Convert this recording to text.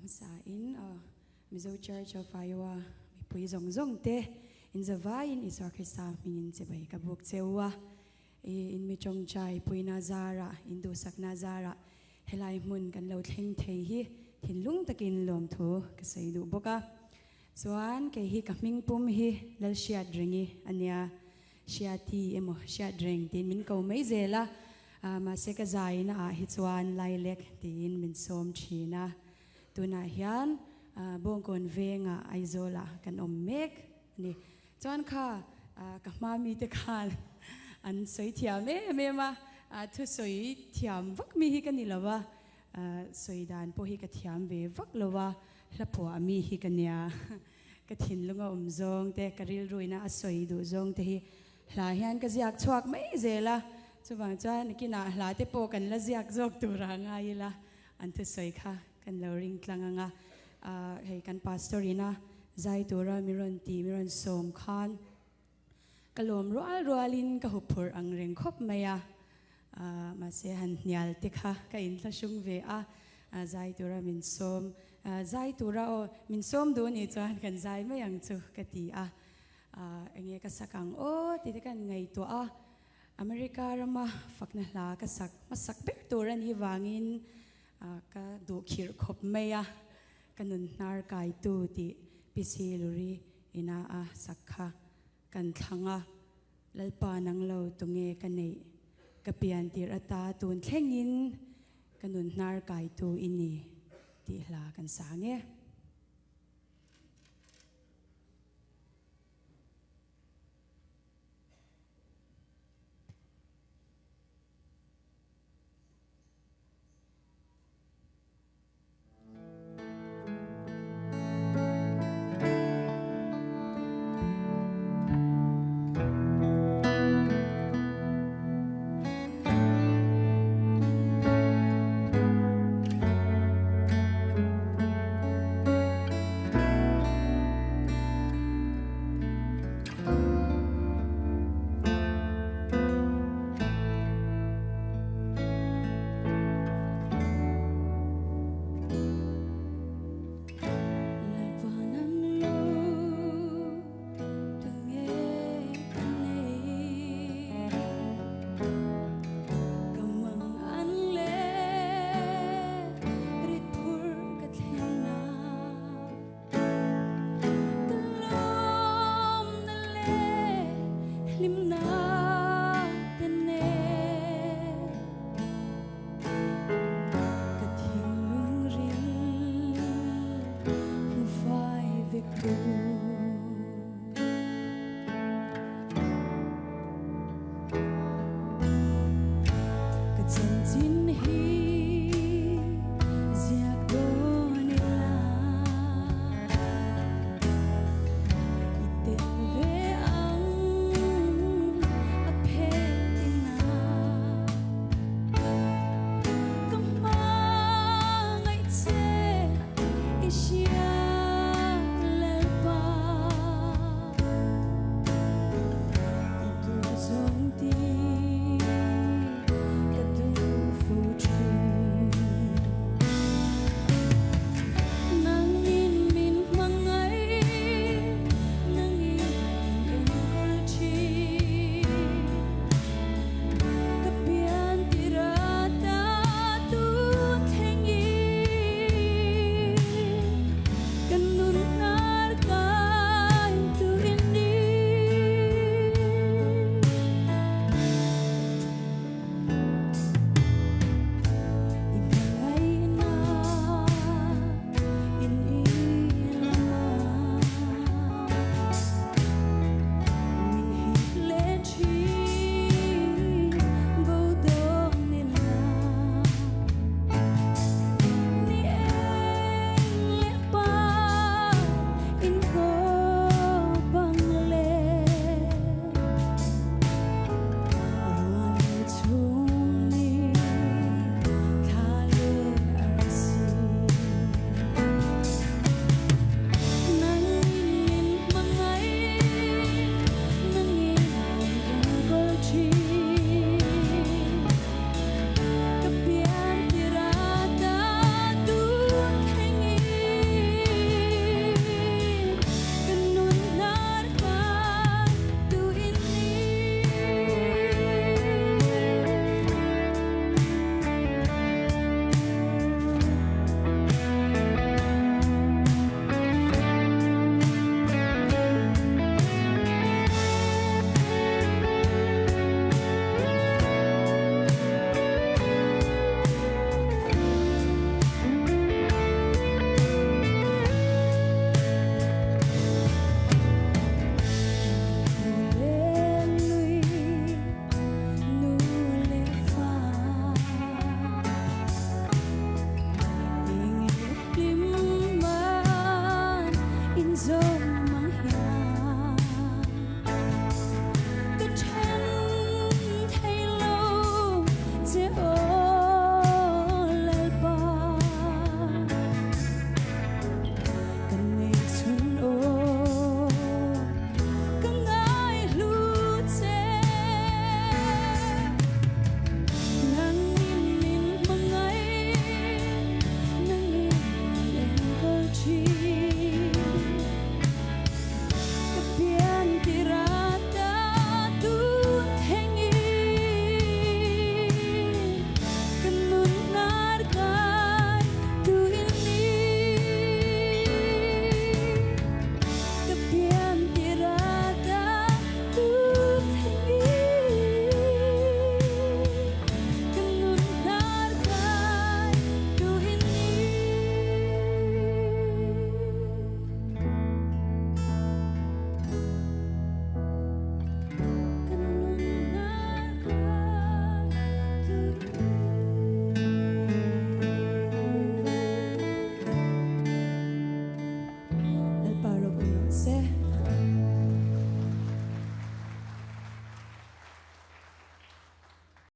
Hmasa in Mizo Church of Iowa mipui zawng zawng te in zavaiin Isua Krista hmingin chibai ka buk che u a. I in mi tawngtai puina zarah, in duhsakna zarah helai hmun kan lo thleng thei hi thinlung takin lawmthu ka sawi duh bawk a. Chuan kei hi ka hming pum hi Lalhriatrengi a nia, Hriati emaw Hriatreng tiin min ko mai zel a, mahse ka zaina ah hi chuan Lailek tiin min sawm thin a. Tunah hian Bawngkawn vengah Aizawlah kan awm mek a ni. Chuan kha ka hma mite khan an sawi thiam em em a, thusawi thiam vak mi hi ka ni lo a, sawi dan pawh hi ka thiam ve vak lo a, hla phuah mi hi ka nia. Ka thinlung a awm zawng te, ka rilruina a sawi duh zawng te hi hla hian ka ziak chhuak mai zel a, chuvang chuan kinah hla te pawh kan la ziak zawk tur a ngai ila an thusawi kha kan lo ring tlang ang a, hei kan pastor ina zai tura mi rawn ti mi rawn sawm khan ka lawm rual rualin ka huphurh ang reng khawp mai a, mahse han hnial te kha ka inthlahrung ve a, zai tura min sawm zai tura aw min sawm duh nih chuan kan zai mai ang chu ka ti a, enge ka sak ang aw tih te kan ngaihtuah a. America rama fakna hla ka sak hmasak ber tur a nih vangin ka duh khirh khawp mai a, ka nun hnar kaitu tih PC Luri ina a sak kha kan thlang a, Lalpa nang lo tunge ka neih, ka pian tirh ata tun thlengin ka nun hnar kaitu i ni tih hla kan sang e. Lalpa nang lo tunge ka nei ka mang an le rit phur ka thlen a. Ka lawmna leh hlimna te nen ka thinlung ril hmu fai vek tu.